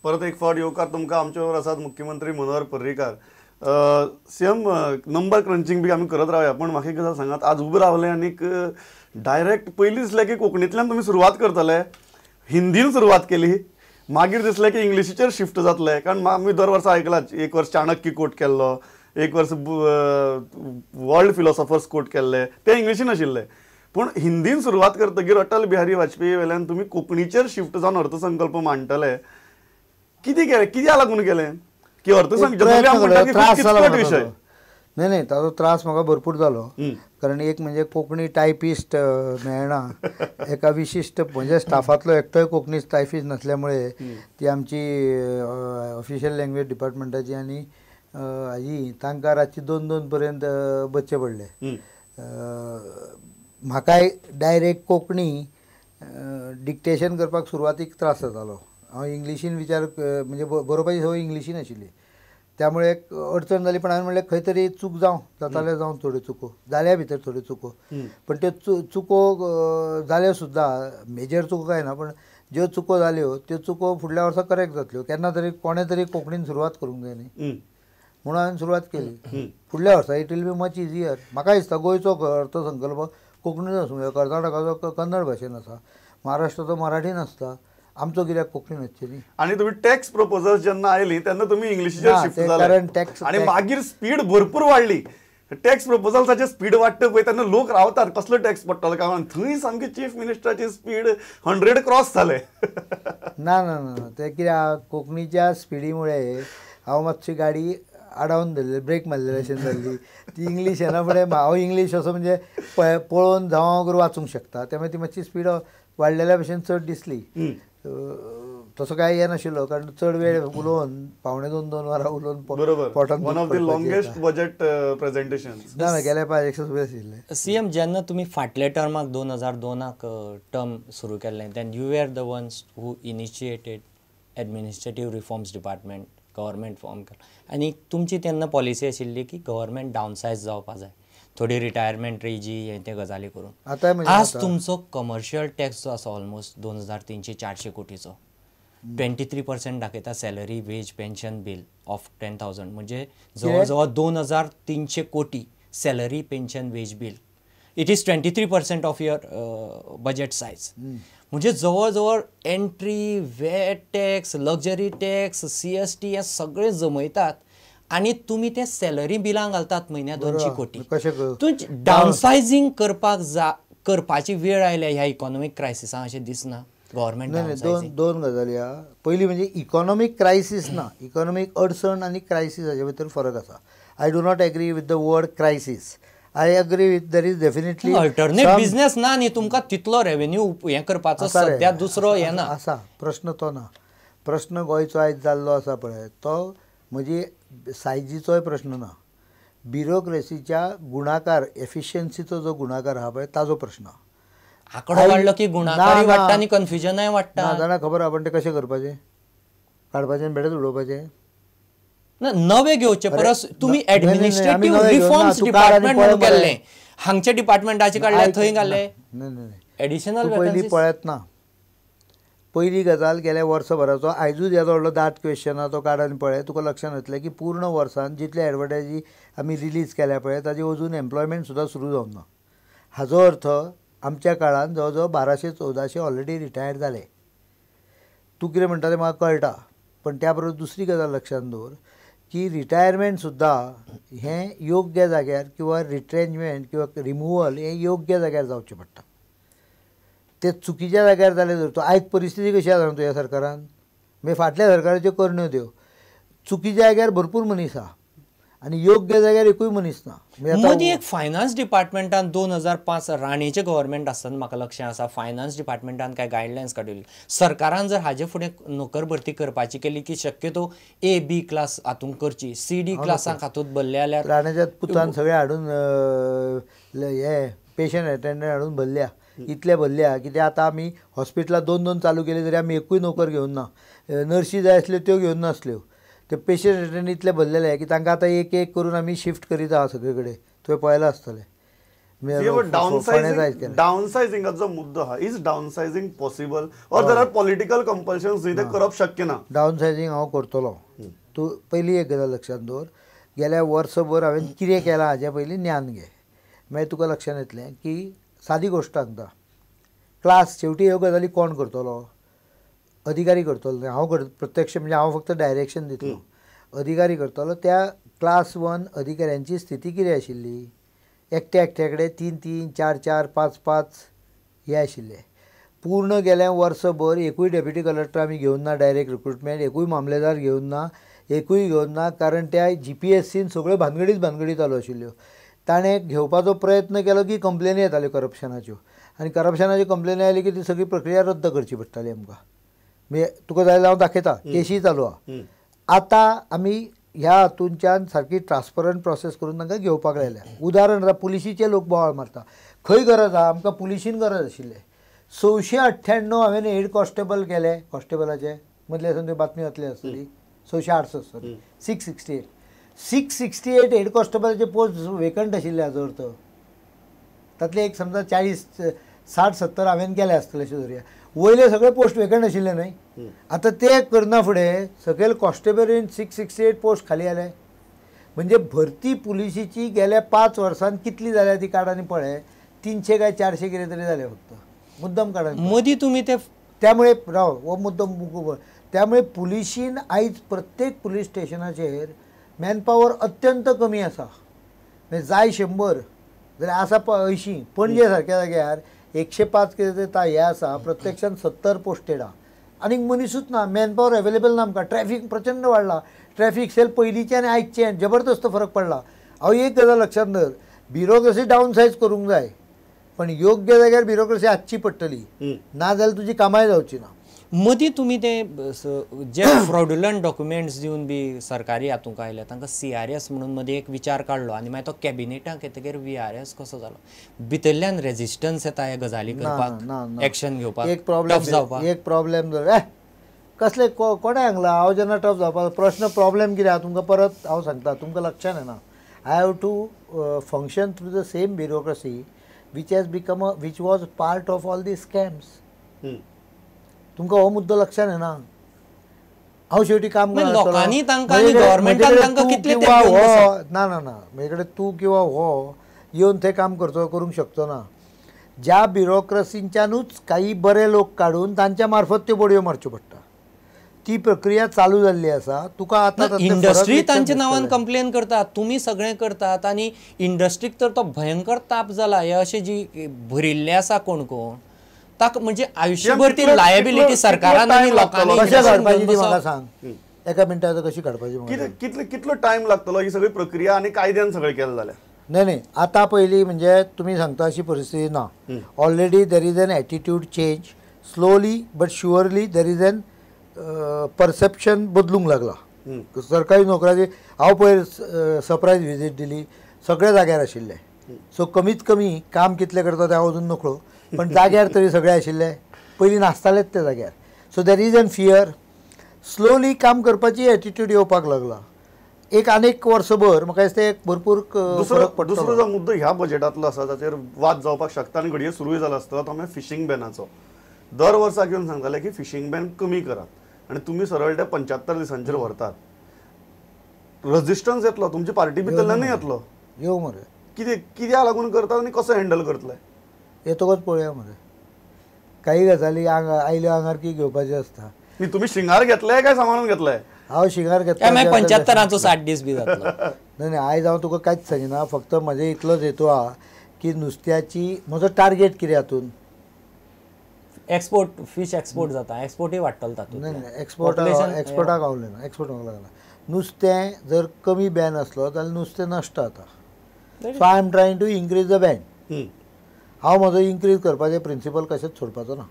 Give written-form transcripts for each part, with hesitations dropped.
परत एक फावट येवकार तुमकां. आमचे बरोबर आसात मुख्यमंत्री Manohar Parrikar. CM, number crunching बी आमी करत रावया, पण म्हाका एक गजाल सांगात, आज उबे रावले आनीक डायरेक्ट पयलीं दिसलें की कोंकणींतल्यान तुमी सुरवात करतले, हिंदीन सुरवात केली, मागीर दिसलें की इंग्लिशीचेर शिफ्ट जातले. कारण आमी दर वर्सा आयकलां, एक वर्स चाणक्य कोट केल्लो, एक वर्स वर्ल्ड फिलॉसॉफर्स कोट केल्ले, ते इंग्लिशीन आशिल्ले. पूण हिंदीन सुरवात करतकीर अटल बिहारी वाजपेयी वेल्यान तुमी कोंकणीचेर शिफ्ट जावन अर्थसंकल्प मांडटले. कितें केलें, कित्याक लागून केलें की अर्थसंकल्प? विशय न्हय न्हय, ताजो त्रास म्हाका भरपूर जालो. कारण एक म्हणजे कोंकणी टायपिस्ट मेळना, एका विशिश्ट म्हणजे स्टाफांतलो एकटोय कोंकणी टायपिस्ट नासल्यामुळे ती आमची ऑफिशियल लँग्वेज डिपार्टमेंटाची आनी हाजी तांकां रातची 2-2 पर्यंत बसचें पडलें. म्हाकाय डायरेक्ट कोंकणी डिक्टेशन करपाक सुरवातीक त्रास जातालो. हांव इंग्लिशीन विचार म्हणजे बरोवपाची संवय इंग्लिशीन आशिल्ली, त्यामुळे एक अडचण जाली. पण हांवें म्हणलें खंय तरी चूक जावं, जाताले जावं, थोड्यो चुको जाल्या भितर, थोड्यो चुको, पण त्यो चुको जाल्यो सुद्दां, मेजर चुको काय ना, पण ज्यो चुको जाल्यो त्यो चुको फुडल्या वर्सा करेक्ट जातल्यो. केन्ना तरी कोणें तरी कोंकणीन सुरवात करूंक जाय न्ही, म्हणून हांवें सुरवात केली. फुडल्या वर्सा it will be much easier. म्हाका दिसता गोंयचो अर्थसंकल्प कोंकणीन आसूंक जाय. कर्नाटकाचो कन्नड भाशेन आसा, महाराष्ट्राचो मराठीन आसता, आमचो कित्याक कोंकणीन आसची न्ही. आनी तुमी टॅक्स प्रपोजल्स जेन्ना आयली तेन्ना तुमी इंग्लिशीचेर शिफ्ट जाले, कारण टॅक्स आनी मागीर स्पीड भरपूर वाडली. टॅक्स प्रपोजल्साचे स्पीड वाडटा पळय तेन्ना लोक रावतात कसलो टॅक्स पडटलो काय, थंय सामकी चीफ मिनिस्टराची स्पीड 100 क्रॉस जाले. ना ना ना, ते कित्याक कोंकणीच्या स्पिडीमुळे हांव मातशी गाडी आडावन धरली, ब्रेक मारलेले अशें जाल्ली. ती इंग्लीश येना फुडें हांव इंग्लीश असो म्हणजे पळोवन जावं करून वाचूंक शकता, त्यामुळे ती मातशी स्पीड वाडलेल्या भशेन चड दिसली. तसो काय हें नाशिल्लो, कारण चड वेळ उलोवन 1.75-2 वरां उलोवन बरोबर, one of the longest budget presentation. ना ना, गेल्या 5 वयर आशिल्लें. सीएम, जेन्ना तुमी फाटल्या टर्माक 2002 टर्म सुरू केल्लें, then you are the ones who initiated administrative reforms department, government form केलो, आनी तुमची तेन्ना पॉलिसी आशिल्ली की गव्हर्मेंट डावनसायज जावपा जाय, थोडी रिटायरमेंट रेजी हे ते गजाली करून. आज तुमचो कमर्शियल टॅक्स जो आसा ऑलमोस्ट 2300-400 कोटीचो, 23% दाखयता salary wage pension bill of 10,000, म्हणजे जवळ जवळ 2300 कोटी salary pension wage bill. It is 23% of your budget size. म्हणजे जवळ जवळ entry, VAT tax, luxury tax, CST हे सगळे जमयतात आनी तुमी ते सॅलरी बिलां घालतात म्हयन्या 200 कोटी. तुमची डावनसायझींग करपाक करपाची वेळ आयल्या ह्या इकॉनॉमीक क्रायसिसाक अशें दिसना गव्हर्मेंट? दोन गजाली आहा. पयली म्हणजे इकॉनॉमीक क्रायसीस ना, इकॉनॉमीक अडचण आनी क्रायसीस हाजे भितर फरक आसा. I do not agree with the word crisis. I agree with there is definitely alternate business ना न्ही तुमकां तितलो रेवेन्यू हें करपाचो सद्या दुसरो हें ना. आसा प्रश्न तो ना, प्रश्न गोंयचो आयज जाल्लो आसा पळय तो म्हणजे सायजीचोय प्रश्न ना, ब्युरोक्रेसीच्या गुणाकार एफिशियन्सीचो जो गुणाकार आहा पळय ताजो प्रश्न. आंकडो वाडलो की गुणाकारय वाडटा आनी कन्फ्युजनय वाडटा. ना जाणा खबर आहा, पण ते कशें करपाचें, काडपाचें आनी बेठेच उडोवपाचें ना. नवे घेवचे परस तुमी एडमिनिस्ट्रेटीव रिफॉर्म्स डिपार्टमेंट म्हणून केल्लें, हांगच्या डिपार्टमेंटाचे काडले थंय घाले, एडिशनल पयलीं पळयत ना. पयली गजाल गेल्या वर्सभराचो आयजूच येदो व्हडलो दाट क्वेश्चन आहा तो काड आनी पळय, तुका लक्षांत येतलें की पूर्ण वर्सान जितले एडवर्टायजी आमी रिलीज केल्या पळय ताजी अजून एम्प्लॉयमेंट सुद्दां सुरू जावंक ना. हाजो अर्थ आमच्या काळान जवळ जवळ 1200-1400 ऑलरेडी रिटायर्ड जाले. तूं कितें म्हणटा तें म्हाका कळटा, पण त्या बरोबर दुसरी गजाल लक्षांत दवर की रिटायरमेंट सुद्दां हें योग्य जाग्यार किंवा रिट्रेंचमेंट किंवा रिमुवल हें योग्य जाग्यार जावचें पडटा. ते चुकीच्या जाग्यार जालें जर तूं आयज परिस्थिती कशी आसा तुज्या सरकारान, मागीर फाटल्या सरकाराच्यो करण्यो त्यो चुकीच्या जाग्यार भरपूर मनीस आहा आनी योग्य जाग्यार एकूय मनीस ना. मदीं एक फायनान्स डिपार्टमेंटान 2005 राणेचें गव्हर्मेंट आसतना म्हाका लक्षांत आसा, फायनान्स डिपार्टमेंटान कांय गायडलायन्स काडिल्ल्यो. सरकारान जर हाजे फुडें नोकर भरती करपाची केली की शक्यतो ए बी क्लास हातूंत करची, सी डी क्लासांक हातूंत भरले जाल्यार राणेच्या पुतान सगळे हाडून हे पेशंट एटेंडंट हाडून भरल्या, इतले भरल्या की ते आतां आमी हॉस्पिटलां 2-2 चालू केली तरी आमी एकूय नोकर घेवन ना, नर्सी जाय आसल्यो त्यो घेवन नासल्यो. ते पेशंट एटेंडंट इतले भरलेले की तांकां आतां एक एक करून आमी शिफ्ट करीत आहा सगळे कडेन, तुवें पळयलां आसतलें. डाउनसायझिंगाचो मुद्दो आहा, is downsizing possible or there are political compulsions न्ही, तें करप शक्य ना? डाउनसायझींग हांव करतलो. तूं पयलीं एक गजाल लक्षांत दवर, गेल्या वर्सभर हांवें कितें केलां हाजें पयलीं ज्ञान घे, मागीर तुका लक्षांत येतलें की सादी गोश्ट सांगता. क्लास शेवटी ह्यो गजाली कोण करतलो? अधिकारी करतलो न्ही, हांव प्रत्यक्ष म्हणजे हांव फक्त डायरेक्शन दितलो, अधिकारी करतलो. त्या क्लास 1 अधिकाऱ्यांची स्थिती कितें आशिल्ली? एकट्या एकट्या कडेन 3 3 4 4 5 5 हे आशिल्ले. पूर्ण गेल्या वर्सभर एकूय डेप्युटी कलेक्टर आमी घेवन ना डायरेक्ट रिक्रुटमेंट, एकूय मामलेदार घेवन ना, एकूय घेवन ना, कारण त्या GPSCन सगळ्यो भानगडीच भानगडी चालू आशिल्ल्यो. ताणें घेवपाचो प्रयत्न केलो की कंप्लेनी येताल्यो करप्शनाच्यो, आनी करप्शनाच्यो कंप्लेनी आयल्यो की ती सगळी प्रक्रिया रद्द करची पडटाली आमकां. म्हणजे तुका जाय जाल्यार हांव दाखयता, केशी चालू आहा. आतां आमी ह्या हातूंच्यान सारकी ट्रान्सपरंट प्रोसेस करून तांकां घेवपाक लायल्या. उदाहरण आतां पुलिशीचे लोक बोवाळ मारता, खंय गरज आहा? आमकां पुलिशीन गरज आशिल्ले. 698 हांवें हेड कॉन्स्टेबल केले, कॉन्स्टेबलाचे मदले आसून ती बातमी वतली आसतली, 668 668 668 हेड कॉन्स्टेबलाचे पोस्ट वेकंट आशिल्ले हाजो अर्थ. तातले एक समजा 40 60 70 हांवें केले आसतले अशें धरया, वयले सगळे पोस्ट वेकंट आशिल्ले न्हय. आतां ते करना फुडें सकयल कॉन्स्टेबलीन 668 पोस्ट खाली आले. म्हणजे भरती पुलिशीची गेल्या 5 वर्सांत कितली जाल्या ती काड आनी पळय, 300 काय 400 कितें तरी जाले फक्त. मुद्दम काड मदीं तुमी ते, त्यामुळे राव हो मुद्दम. त्यामुळे पुलिशीन आयज प्रत्येक पुलीस स्टेशनाचेर मॅनपावर अत्यंत कमी आसा. म्हणजे जाय 100 जाल्यार आसा 80. पणजे सारक्या जाग्यार 105 कितें तरी हें आसा, प्रत्यक्षान 70 पोस्टेड आहा, आनीक मनीसूच ना, मॅनपावर अवेलेबल ना आमकां. ट्रॅफीक प्रचंड वाडला, ट्रॅफीक सेल पयलींचे आनी आयचे जबरदस्त फरक पडला. हांव एक गजाल लक्षांत धर, ब्युरोक्रेसी डाउनसायज करूंक जाय, पण योग्य जाग्यार ब्युरोक्रेसी आसची पडटली, ना जाल्यार तुजी कामाय जावची ना. मदीं तुमी ते जे फ्रॉड्युलंट डॉक्युमेंट्स दिवन बी सरकारी हातूंक आयले तांकां CRS म्हणून मदीं एक विचार काडलो आनी मागीर तो कॅबिनेटाक येतकीर VRS कसो जालो. भितरल्यान रेजिस्टन्स येता ह्या गजाली करपाक, एक्शन घेवपाक, एक प्रॉब्लेम जावपाक. एक प्रॉब्लेम जालो कसले कोणें सांगलां हांव जेन्ना टफ जावपाक प्रश्न प्रॉब्लेम कितें आहा तुमकां परत हांव सांगता, तुमकां लक्षान येना. I have to function through the same bureaucracy which has become a which was part of all the scams. तुमकां हो मुद्दो लक्षान येना. हांव शेवटी काम लोकांनी तांकां गव्हर्मेंटान तांकां कितले हो ना ना ना म्हजे कडेन तूं किंवा हो येवन थंय काम करचो करूंक शकचो ना. ज्या ब्युरोक्रसींच्यानूच काही बरे लोक काडून तांच्या मार्फत त्यो बडयो मारच्यो पडटा, ती प्रक्रिया चालू जाल्ली आसा. तुका आतां इंडस्ट्री तांच्या नांवान कंप्लेन करता, तुमी सगळें करतात आनी इंडस्ट्रीक तर तो भयंकर ताप जाला. हे अशें जी भरिल्ले आसा कोण कोण ताका म्हणजे आयुष्यभर ती लायबिलिटी सरकारान आनी लोकांनी कशें काडपाची ती म्हाका सांग, एका मिनटान कशी काडपाची, कितलो कितलो टायम लागतलो ही सगळी प्रक्रिया आनी कायद्यान सगळें केलें जाल्यार? न्हय न्हय आतां पयलीं म्हणजे तुमी सांगता अशी परिस्थिती ना. Already there is an attitude change, slowly but surely there is an perception बदलूंक लागला. सरकारी नोकऱ्याची हांव पयर सरप्रायज विजीट दिली, सगळे जाग्यार आशिल्ले. सो कमीत कमी काम कितलें करता तें हांव अजून नकळो, पण जाग्यार तरी सगळे आशिल्ले, पयलीं नासतालेच ते जाग्यार. So there is an fear, slowly काम करपाची एटिट्यूड येवपाक लागला. एक आनीक वर्सभर म्हाका दिसता एक भरपूर फरक पडटलो. दुसरो जो मुद्दो ह्या बजेटांतलो आसा ताचेर वाद जावपाक शकता आनी घडये सुरूय जाला आसतलो, तो म्हळ्यार फिशींग बॅनाचो. दर वर्साक येवन सांगताले की फिशींग बॅन कमी करात आनी तुमी सरळ ते 75 दिसांचेर व्हरतात. रेजिस्टन्स येतलो तुमची पार्टी भितरल्यानूय येतलो. येवं मरे, कितें कित्याक लागून करतात आनी कसो हँडल करतले येतकच पळोवया मरे. काही गजाली आयल्यो आंगार की घेवपाच्यो आसता. तुमी शिंगार घेतले काय सांबाळून घेतले? हांव शिंगार घेतला 75 60 दीस बी जातलो. न्हय न्हय आयज हांव तुका कांयच सांगिना, फक्त म्हजे इतलोच हेतू आहा की नुस्त्याची म्हजो टार्गेट कितें हातून एक्सपोर्ट, फिश एक्सपोर्ट जाता, एक्सपोर्टूय वाडटलो तातूंत. न्हय न्हय एक्सपोर्ट एक्सपोर्टाक पावलें ना, एक्सपोर्टाक लागना. नुस्तें जर कमी बॅन आसलो जाल्यार नुस्तें नश्ट जाता. So I am trying to increase the ban. हांव म्हजो इन्क्रीज करपाचें प्रिंसिपल कशेंच सोडपाचो ना.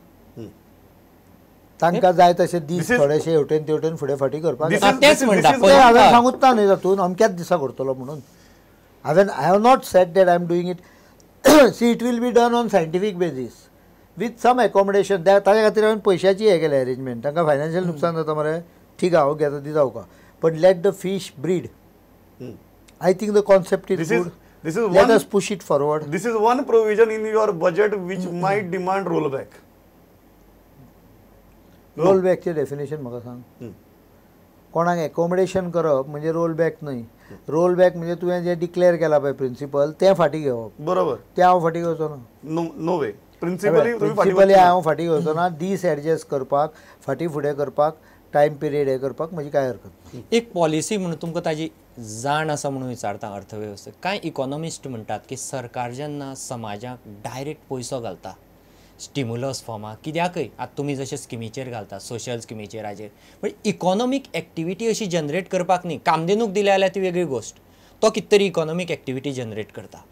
तांकां जाय तशे दीस थोडेशे हेवटेन तेवटेन फुडें फाटीं करपाक. तेच म्हणटा हांवें सांगूच ना न्ही तातूंत अमक्याच दिसा करतलो म्हणून. हांवें I have not said that I am doing it. See it will be done on scientific basis with some accommodation. ताज्या खातीर हांवें पयशाची हें केलें अरेंजमेंट. तांकां फायनान्शियल नुकसान जाता मरे, ठीक आहा, हांव घेता दिता तुका, but let the fish breed. I think the concept is good. This is let us push it forward. This is one provision in your budget which might demand roll back. Role बॅकचें definition म्हाका सांग. कोणाक accommodation करप म्हणजे role back न्हय. Role back म्हणजे तुवें जें declare केलां पळय प्रिंसिपल तें फाटीं घेवप. बरोबर. तें हांव फाटीं घेवचो ना. नो वे. प्रिंसिपली हांव फाटीं घेवचो ना. दीस एडजस्ट करपाक, फाटीं फुडें करपाक, टायम पिरियड हें करपाक म्हजी कांय हरकत ना. एक पॉलिसी म्हणून तुमकां ताजी जाण आसा म्हणून विचारता अर्थवेवस्था. कांय इकॉनॉमिस्ट म्हणटात की सरकार जेन्ना समाजाक डायरेक्ट पयसो घालता स्टिम्युलस फॉर्माक कित्याकय, आतां तुमी जशे स्किमीचेर घालता, सोशल स्किमीचेर हाजेर, म्हणजे इकॉनॉमीक एक्टिविटी अशी जनरेट करपाक न्ही. कामधेनूक दिल्या जाल्यार ती वेगळी गोश्ट, तो कितें तरी इकॉनॉमीक एक्टिविटी जनरेट करता.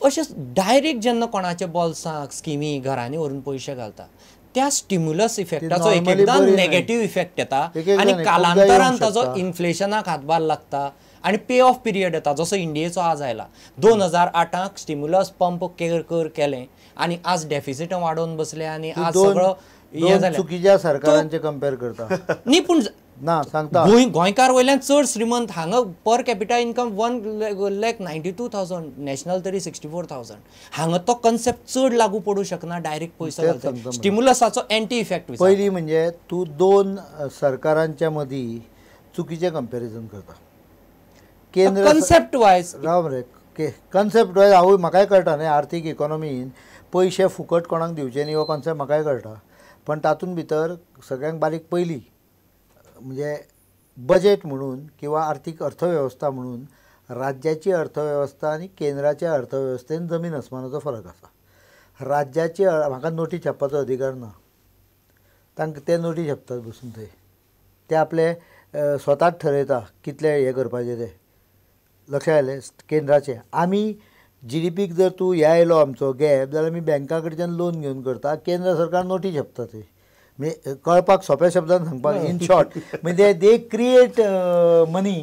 अशें डायरेक्ट जेन्ना कोणाच्या बोल्साक स्किमी घरांनी व्हरून पयशे घालता त्या स्टिम्युलस इफेक्टाचो एक एकदां नेगेटीव इफेक्ट येता आनी कालांतरान ताजो इन्फ्लेशनाक हातभार लागता आनी पे ऑफ पिरियड येता, जसो इंडियेचो आज आयला. 2008 स्टिम्युलस पंप कर केलें आनी आज डेफिसिट वाडोवन बसले आनी आज सगळो हें जालें. चुकीच्या सरकारांचे कंपेर करता न्ही, पूण ना सांगता गोंयकार वयल्यान चड श्रीमंत हांगा पर कॅपिटा इन्कम 1,92,000, नॅशनल तरी 64,000. हांगा तो कन्सेप्ट चड लागू पडूं शकना डायरेक्ट पयसो घालता. स्टिम्युलसाचो एंटी इफेक्ट. पयलीं म्हणजे तूं दोन सरकारांच्या मदीं चुकीचें कंपेरिजन करता. केंद्र कन्सेप्ट वायज राव रे, कन्सेप्ट वायज हांवूय म्हाकाय कळटा न्ही, आर्थीक इकॉनॉमीन पयशे फुकट कोणाक दिवचे न्ही हो कॉन्सेप्ट म्हाकाय कळटा. पण तातूंत भितर सगळ्यांक बारीक पयलीं म्हणजे बजेट म्हणून किंवा आर्थीक अर्थवेवस्था म्हणून राज्याची अर्थवेवस्था आनी केंद्राच्या अर्थवेवस्थेन जमीन आसमानाचो फरक आसा. राज्याची म्हाका नोटी छापपाचो अधिकार ना, तांकां ते नोटी छापतात बसून थंय, ते आपले स्वताच ठरयता कितले हें करपाचें तें. लक्षात आयलें? केंद्राचें आमी जीडीपीक जर तूं हे आयलो आमचो गॅप जाल्यार आमी बँका कडच्यान लोन घेवन करता, केंद्र सरकार नोटी छापता थंय. म्हणजे कळपाक सोंप्या शब्दान सांगपाक इन शॉर्ट म्हणजे they create money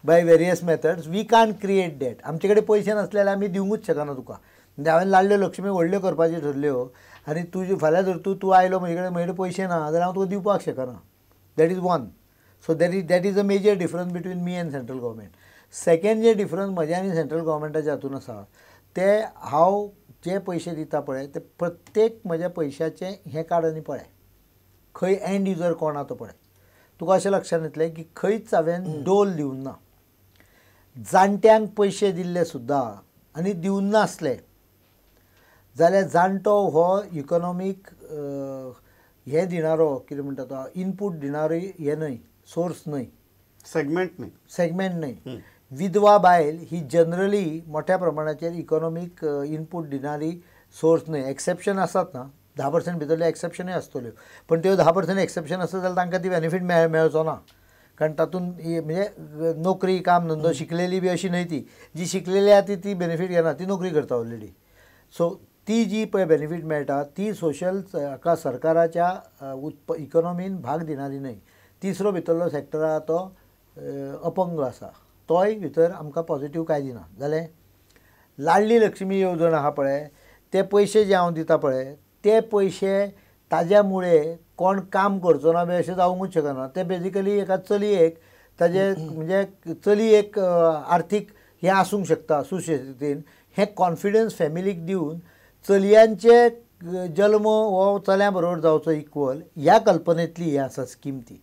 by various methods, we can't create that. आमचे कडेन पयशे नासले जाल्यार आमी दिवंकूच शकना तुका. म्हणजे हांवें लाडल्यो लक्ष्मी व्हडल्यो करपाच्यो ठरल्यो आनी तुजे फाल्यां जर तूं तूं आयलो म्हजे कडेन म्हजे कडेन पयशे ना जाल्यार हांव तुका दिवपाक शकना. That is one. So that is a major difference between me and central government. Second J difference म्हज्या आनी सेंट्रल गव्हर्मेंटाच्या हातून आसा ते हांव जे पयशे दिता पळय ते प्रत्येक म्हज्या पयशाचें हें काड आनी पळय खंय एंड युजर कोण आहा तो पळय. तुका अशें लक्षांत येतलें की खंयच हांवें डोल दिवंक ना. जाणट्यांक पयशे दिल्ले सुद्दां आनी दिवंक नासले जाल्यार जाणटो हो इकॉनॉमीक हें दिणारो कितें म्हणटा तो इनपूट दिणारो हें न्हय, सोर्स न्हय, सेगमेंट न्हय, सेगमेंट न्हय. विधवा बायल ही जनरली मोठ्या प्रमाणाचेर इकॉनॉमीक इनपूट दिणारी सोर्स न्हय. एक्सेप्शन आसात ना, 10% भितरले एक्सेप्शनूय आसतल्यो, पण त्यो 10% एक्सेप्शन आसत जाल्यार तांकां ती बेनिफीट मेळचो ना, कारण तातूंत म्हणजे नोकरी काम धंदो शिकलेली बी अशी न्हय, ती जी शिकलेली आहा ती ती बेनिफीट घेना, ती नोकरी करता ऑलरेडी. सो ती जी पळय बेनिफीट मेळटा ती सोशल हाका सरकाराच्या इकॉनॉमीन भाग दिणारी न्हय. तिसरो भितरलो सेक्टर आहा तो अपंग आसा, तोय भितर आमकां पॉजिटीव कांय दिना. जालें, लाडली लक्ष्मी येवजण आहा पळय ते पयशे जे हांव दिता पळय ते पयशे ताज्या मुळे कोण काम करचो ना बी अशें जावंकूच शकना. ते बेजिकली एका चलयेक ताजे म्हणजे चलयेक आर्थीक हें आसूंक शकता सुशेगीन, हें कॉन्फिडन्स फॅमिलीक दिवन चलयांचे जल्म हो चल्यां बरोबर जावचो इक्वल ह्या कल्पनेंतली हें आसा स्कीम ती.